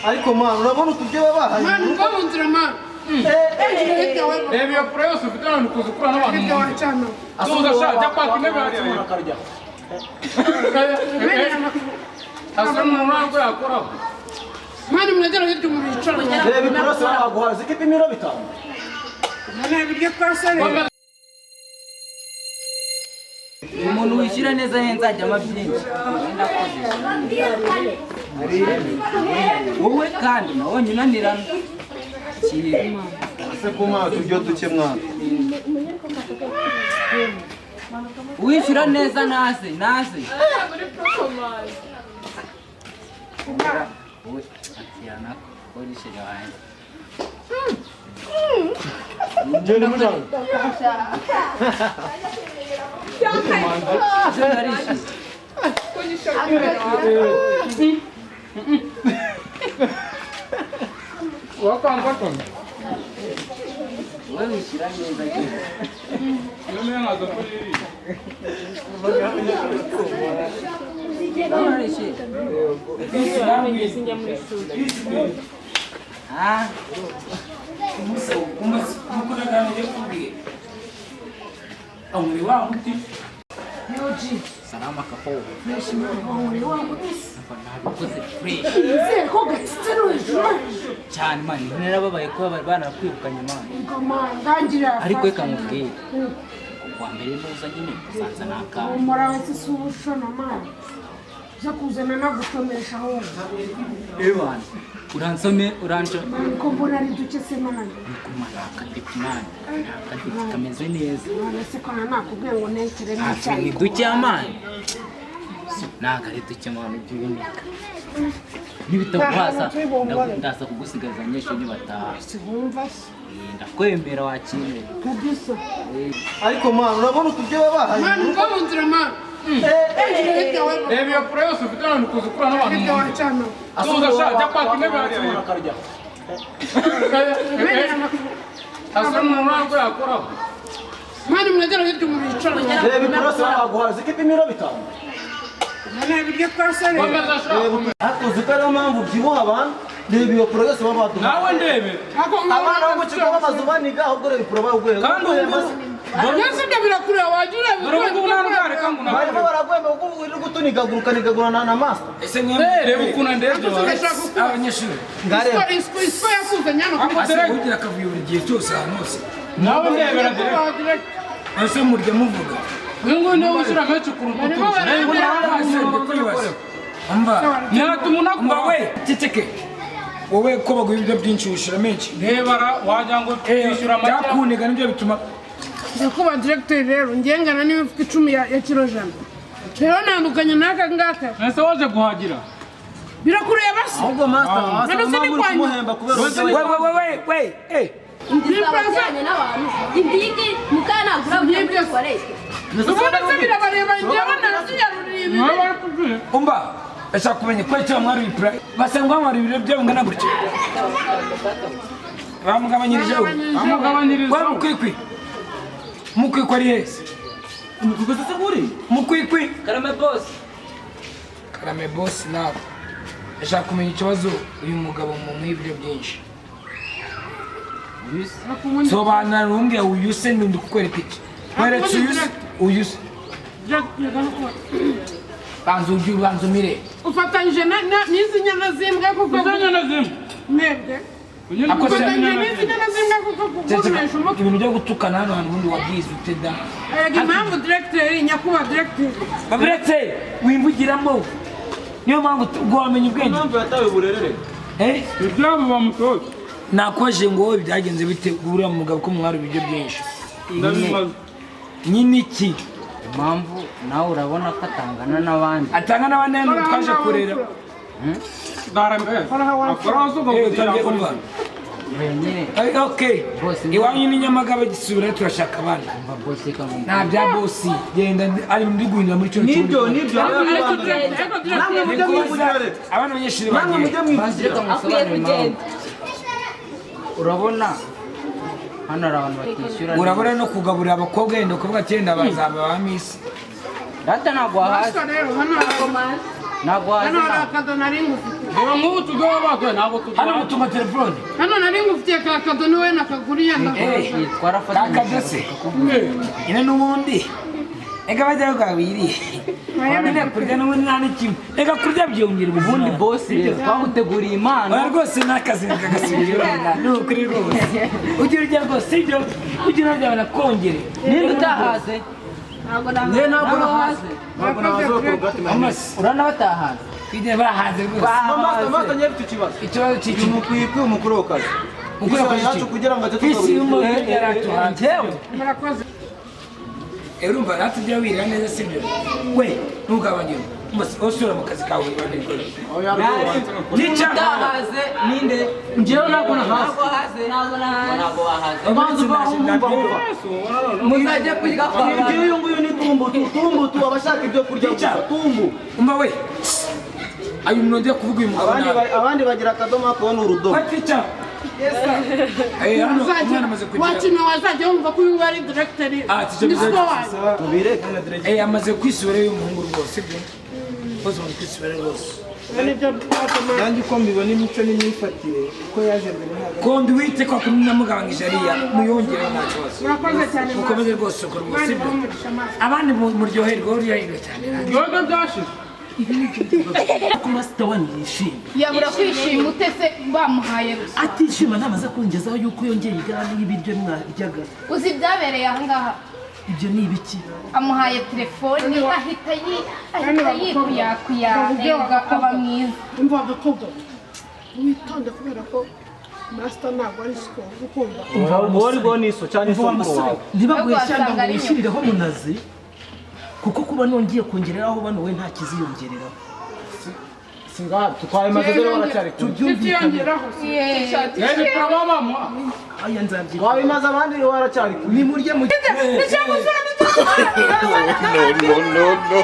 Ariko mwana, urabona uturyo babahaye? Mwana, uva mu nzira, mwana. Reba iyo puro yose ufite hano, kuza ukura n'abantu Hirya mu nzu. wacana. Tuza sha, jya kwaka intebe hariya. Akarya. Asa umuntu ntabwo yakoraho. Mwana, mwegera hirya umuntu yicara. Reba iporoso baguhaye, uzi ko ipima ibiro 5. Nta ibiryo twasoreye. Umuntu wishyura neza ye nzajyamo byinshi. Wowe kandi nabonye unanirana. Kira. Ese ko mwana uturyo duke, mwana? Uwishyura neza naze, naze. Wowe akira nako koresheje wanjye. Ngenda mujana. Ejo narishyuye. Wakamfatana. Wowe wishyura neza cyane. Iyo niyo nkaza kuri iriya. Wowe narishyuye. Ah, Umubiri wa muti. Salama kapo. Nabikoze fresh. Nizere ko gatsitse no hejuru. Cyane man, narababaye kuba bari barakwirukanye man. Ngoma ndangira. Ariko reka nkubwire. Kuwa mbere nuza nyine usanza n'akana. Umura wese si ubushona, mwana. Uza kuzana nagutomesha ahubwo. Ewana. Uransome, uranco. Mwana, ko mbona ari duke se, mwana? Kumana akadepti man. Akadepti kameze neza. None se ko nakubwiye ngo ntekere Hafi n'icyayi? ni duke man. Ntabwo ari duke man, ibyo ubinika. Nibitaguhaza ndaza kugusigaza abanyeshuri nibataha. Siwumva se? Ndakwemera wakire. Kabisa. Ariko mwana, urabona uturyo babahaye? Mwana, uva mu nzira, mwana. Reba iyo puro yose ufite hano, kuza ukura n'abantu Hirya mu nzu. wacana. Tuza sha, jya kwaka intebe hariya. Akarya. Asa umuntu ntabwo yakoraho. Mwana, mwegera hirya umuntu yicara. Reba iporoso baguhaye, uzi ko ipima ibiro 5. Nta ibiryo twasoreye. Komeza sha. Ariko uzi ko ariyo mpamvu ubyibuha abantu? Reba iyo puro yose baba baduhaye. Nawe ndebe. Abana bo mu kigo bamaze baniga, ahubwo reba ipuro baguye. Kandi ubu ngubu Mbese ibyo birakureba, wajya ureba. Dore ubu ngubu nta ndwara reka ngo Barimo unakore. baraguhemba kuko uri gutunigagura, ukanigagura na master. Ese mwemwe? Reba ukuntu ndebye. Abanyeshuri. Ngareba. Isiko yakuzanye hano. Ako Ase dore ugira akavuyo buri gihe cyose ahantu hose. Nawe ndebera dore. Ese murya muvuga? Uyu nguyu niwe wishyura menshi kuruta uturusha. Reba Ese ndi kwibaza. Umva. Ntiyatuma Umva. unakora. We ceceke. Wowe ko baguha ibiryo byinshi wishyura menshi. Rebara wagira ngo twishyura make. Byakuniga nibyo bituma. Nyakubahwa diregiteri, rero ngengana n'imifuka 10 ya kilo 100, rero ntandukanye n'aka ngaka. Ese waje guhagira? Birakureba se? Ahubwo master None asa se ni mpamvu uri kwanyu? kumuhemba kubera uburyo We we we we we eh. Inda n'abantu indigi mukanagura muri tuwarete. Ubundi se birabareba? Njyewe naziyaruriye ibi. Niwe bari kubwira. Umva. Eshaka kumenya ko icyo mwari bipura. Basanga mwari ibiryo byabo ngana gutya. Bamugabanyirije. Amugabanyiriza. We mukwikwi. Mukwikwi ari hese? Umukwikwi se guri? Mukwikwi. Karame boss. Karame boss nawe. Ashaka kumenya ikibazo uyu mugabo mu ibiryo byinshi. Sobanura umbwira uyu se ndi kukwereka iki? Weretse uyu se, uyu se. Banza ujye ubanza umire. Ufatanyije n'izi nyana z'imbwa kuko Izo nyana zimwe. Mwebwe. Ako se- Ufatanyije n'izi nyana z'imbwa kuko kugurisha umutwe. Ibintu byo gutukana hano hantu ubundi wabwize ute da? Erega impamvu diregiteri, nyakubahwa diregiteri. Babiretse wimvugiramo. Niyo mpamvu ubwo wamenya ubwenge. Impamvu yatawe uburere. Eh? Ibyabo bamutoza. Nakoje ngo wowe byagenze bite uriya mugabo ko mwari ibiryo byinshi? Ndabimaze. Nyine iki? Impamvu nawe urabona ko atangana n'abandi. Atanga n'abandi hano twaje kurera. Darambere. Akora azuga Eh, kugira utangiye ngo. umva. Wenyine. Okay. Boss, Iwanyu ni Nyamagabe gisubira turashaka abana. Umva boss, reka nkubwire. Nta bya bosi. Genda ari muri guhindura muri cyo. Nibyo, nibyo. Namwe mujye mwivugira rero. Abana abanyeshuri Namwe bagiye. mujye mwivugira. Reka Akwiye ngusobanurire impamvu. kugenda. Urabona hano hari abantu batishyura neza. Urabona no kugaburira abakobwa yenda ukuvuga ati yenda bazaba ba miss. Data ntabwo wahaze. Rero hano Ntabwo wahaze. hano hari akado nari ngufite. Reba nk'ubu tudoba baduhaye ntabwo Hano tuduha. mutunga telefone. Hano nari ngufitiye ka kado niwe nakaguriye ndakora. Twarafatanyije. Kakadose. Ine n'ubundi. Ega bajya bagabiriye. Nyine kurya n'ubundi nta n'ikimwe. Ega kurya byongera Ubundi ubuzima. bosi rero twaguteguriye impano. Oya rwose n'akazi kagasubira ni ukuri rwose. Ujye urya rwose sibyo? Ujye urya banakongere. Ninde utahaze? Ntabwo Njye ntabwo Nahaze. nahaze. Ntabwo nahaze Colgate mayonnaise. Amasi. Urabona batahaze. Kwigira bahaze rwose. Master, master njye mfite ikibazo. Ikibazo cy'iki? Umukwiye umukuru w'akazi. Mukuru w'akazi yacu iki? kugira ngo Fisi atatugaburira. y'umuntu yaratuhaze. Njyewe Murakoze. Urumva natwe ujya wirira neza sibyo? We ntugabanye. Usubira mu kazi kawe wibagirwe. Nica. utahaze ninde? Njyewe ntabwo nahaze. Ntabwo haze. Ntabwo nahaze. Ntabwo wahaze. Banza uvaho wumva wumva. Muzajye kurya kwa Njyewe uyu nguyu ni tumbutu, tumbutu abashaka ibyo kurya gusa, tumbu. Umva we. Ayo umuntu ugiye kuvuga uyu mugabo Abandi nabi. abandi bagira akadomo ako ni urudomo. Batica. Hano umwana amaze kugira. Wakina wazajya wumva ko uyu ari directeur. Ah, teacher, Ni siko wanjye. Tubireke. Amaze kwisubira uyu muhungu rwose sibyo? Bose bamaze kwisubira rwose. Nanjye uko mbibona imico n'imyifatire uko yaje mbere ntabwo Kondi wite kwa kumwe na mugabanyije ariya muyongere nta kibazo. Murakoze cyane. Mukomeze rwose ukora rwose Imana sibyo? ibahe umugisha maso. Abandi muryoherwe uryoherwe cyane. Yoga byashize. Ko master wanyu yishimye. Yabura kwishima ute se bamuhaye ruswa? Atishima ntamaze kungezaho yuko yongeye igarama y'ibiryo mwaryaga. Uzi ibyabereye aha ngaha? Ibyo ni ibiki? Amuhaye telefoni ahita yikuyakuya aba mwiza. Umva agakobwa. Witonde kubera ko master ntabwo ari siko ukumva. Uwo rwo ni iso cyane Umva wa iso musore, wawe. ntibaguhe Ahubwo cyangwa wasanga ngo ari wishyirireho munazi, kuko kuba nongeye kongereraho bano we nta kiziyongereraho. singaha twabimaze dore waracyari kure. Tutiyongeraho. Reba ipura babamuha. Aya nzabyita. Wabimaze abandi waracyari kure. Nimurye mu No, no, no, no.